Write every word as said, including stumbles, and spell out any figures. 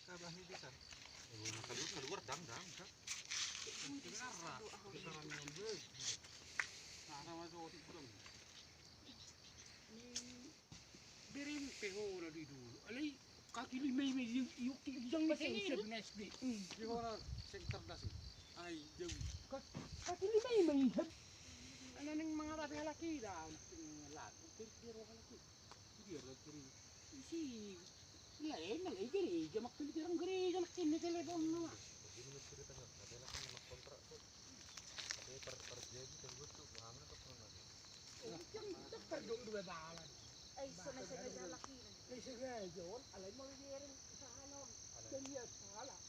Tabah ni bisa. Keluar, keluar, dang, dang, dang. Dengar lah. Keterangan yang baik. Nah, sama so, di pulang. Ni bereng pe ho na di dulu. Alai kaki lima i ma i, i, i, jang ni. Pas ini siap dulu. Di ho na seng cerdas i. Ai, jauh. Ka-, kaki lima i ma i. Ala ning mangarapi halak i da. Lat. Kiri, kiri, halak i. Kiri, kiri. Isi. Lain, lain, gereja, maksudnya jarang gereja, nak ini telepon, nah. Jadi, menurut cerita, nggak ada lah, kan, anak kontrak tuh. Ada per-, per-, jadi, kan, gue tuh, paham, kan, pernah. Kan, kan, per-, dua dalan. Eh, sama-sama jalan kiri. Eh, sengaja, on, alai mau diareng ke sana, on. Alai. Dan dia salah.